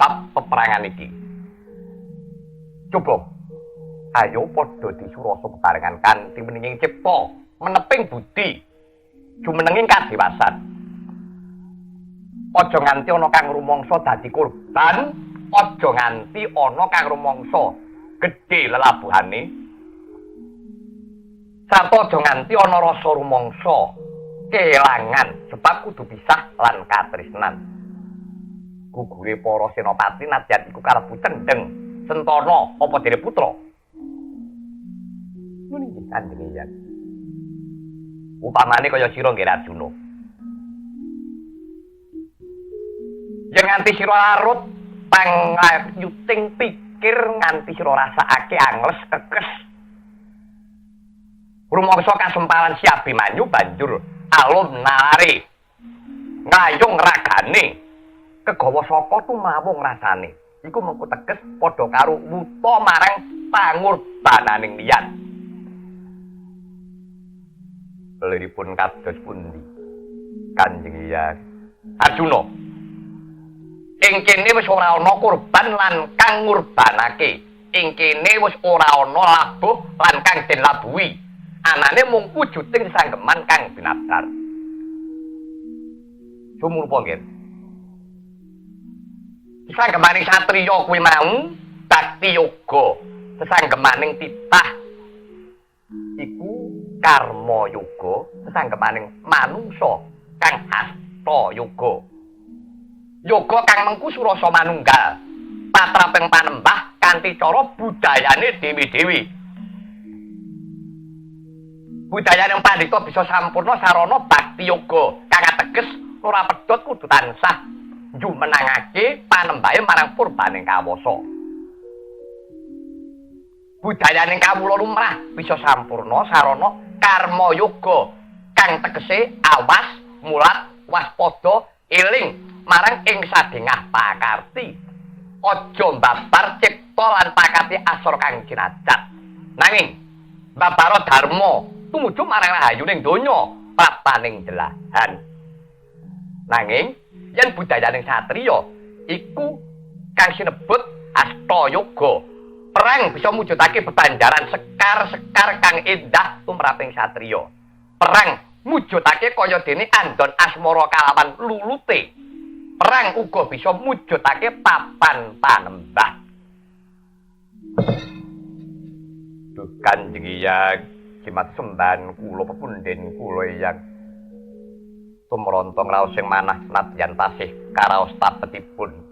Bab peperangan iki. Coba ayo padha disurasa bebarengan kanthi menenging cipta, meneping budi, jumenenging kadewasan. Aja nganti ana kang rumangsa dadi korban, aja nganti ana kang rumangsa gedhe lelabuhane. Sarta aja nganti ana rasa rumangsa kelangan sebab kudu pisah lan katresnan. Gugure para senopati nadyan iku kalebu cendheng sentana apa dene putra. Ngono iki Kanjeng Eyang. Upamane kaya sira nggih Arjuna. Yen nganti sira larut pangayuting pikir nganti sira rasakake angles kekes. Rumangsa kasempalan si Abimanyu banjur alum nalare. Ngayung ragane kegawa saka tumawung rasane. Iku mengko teges padha karo wuta marang pangurbananing liyan. Liripun kados pundi Kanjeng Eyang? Arjuna, ing kene wis ora ana korban lan kang ngurbanake. Ing kene wis ora ana labuh lan kang den labuhi. Anane mung wujuding sanggeman kang binabar. Sumurupa nggih. Sanggemaning satriya kuwi mau bakti yoga, sesanggemaning titah iku karma yoga, sesanggemaning manungsa kang hasta yoga. Yoga kang mengku surasa manunggal, patraping panembah kanthi cara budayane dewi-dewi. Budayane pandhita bisa sampurna sarana bakti yoga kang ateges ora pedhot kudu tansah jumenangake panembahe marang purbaning kawasa. Budayaning kawula lumrah bisa sampurna sarana karma yoga kang tegese awas, mulat, waspada, eling marang ing sadengah pakarti. Aja mbabar cipta lan pakarti asor kang jinacat. Nanging mbabara dharma tumuju marang rahayuning donya praptaning delahan. Nanging yen budayaning satriya iku kang sinebut asta yoga. Perang bisa mujudake bebanjaran sekar-sekar kang endah tumraping satriya. Perang mujudake kaya dene andon asmara kalawan lulute. Perang uga bisa mujudake papan panembah. Duh Kanjeng Eyang, jimat sembahan kula pepundhen kula Eyang. Tumrontong raos sing manah nadyan tasih karaos tabetipun.